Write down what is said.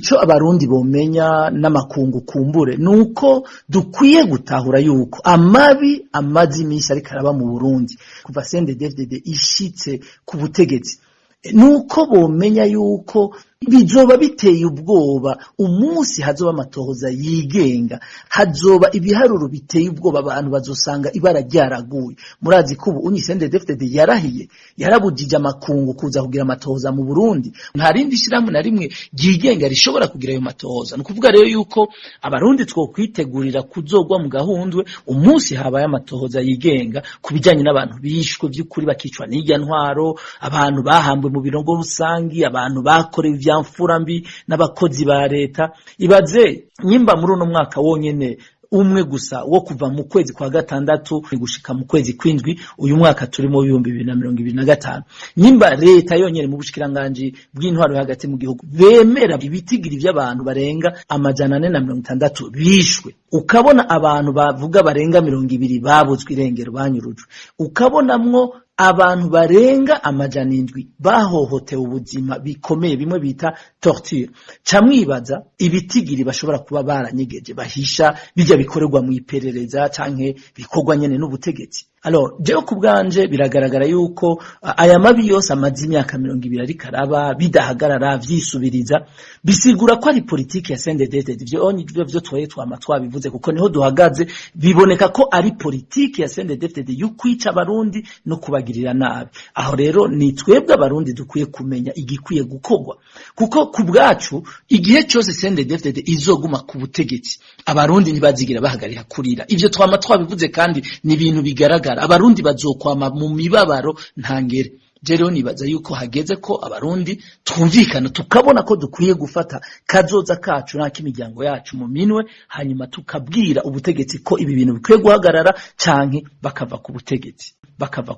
Ico Abarundi bomenya n'amakungu kumbure nuko dukwiye gutahura yuko amabi amaze iminsi ariko araba mu Burundi kuva CNDD-FDD ishitse ku butegetsi, nuko bomenya yuko bizoba biteye ubwoba umunsi hazoba amatohoza yigenga, hazoba ibiharuro biteye ubwoba, abantu bazosanga ibara ryaraguye. Murazi ko ubu unyi CNDD-FDD yarahiye, yarabujije amakungu kuza kugira amatohoza mu Burundi. Nta rindi shirahamwe na rimwe ryigenga rishobora kugira ayo matohoza. Ni ukuvuga rero yuko Abarundi twokwitegurira kuzogwa mu gahundwe umunsi habaye amatohoza yigenga ku bijanye n'abantu bishwe vy'ukuri bakicwa n'irya ntwaro, abantu bahambwe mu birongo rusangi, abantu bakorewe ivyamfura mbi n'abakozi ba leta. Ibaze nyimba muri uno mwaka wonyene umwe gusa wo kuva mu kwezi kwa gatandatu gushika mu kwezi kw'indwi uyu mwaka turimo 2025, nyimba leta yonyene mu bushikiranganji bw'intwaro yo hagati mu gihugu bemera ibitigiri vy'abantu barenga 460 bishwe, ukabona abantu bavuga barenga 20 babuzwe irengero banyurujwe, ukabonamwo abantu barenga 700 bahohotewe ubuzima bikomeye, bimwe bita torture, ca mwibaza ibitigiri bashobora kuba baranyegeje, bahisha bijya bikorerwa mu iperereza canke bikorwa nyene n'ubutegetsi. Alors, jewe ku bwanje biragaragara yuko aya mabi yose amaze imyaka 20 ariko araba bidahagarara, vyisubiriza, bisigura ko ari politiki ya CNDD-FDD. Ivyo onye ivyo twaye twama twabivuze kuko niho duhagaze. Biboneka ko ari politiki ya CNDD-FDD yo kwica Abarundi no kubagirira nabi. Aho rero ni twebwe Abarundi dukwiye kumenya igikwiye gukorwa, kuko ku bwacu igihe cyose CNDD-FDD izoguma ku butegetsi, Abarundi ntibazigira bahagarika kurira. Ivyo twama twabivuze kandi ni ibintu bigaragara. Abarundi bazokwama mu mibabaro ntangere. Rero nibaza yuko hageze ko Abarundi twumvikana, tukabona ko dukwiye gufata kazoza kacu n'ak'imiryango yacu mu minwe, hanyuma tukabwira ubutegetsi ko ibi bintu bikwiye guhagarara canke bakava ku butegetsi, bakava.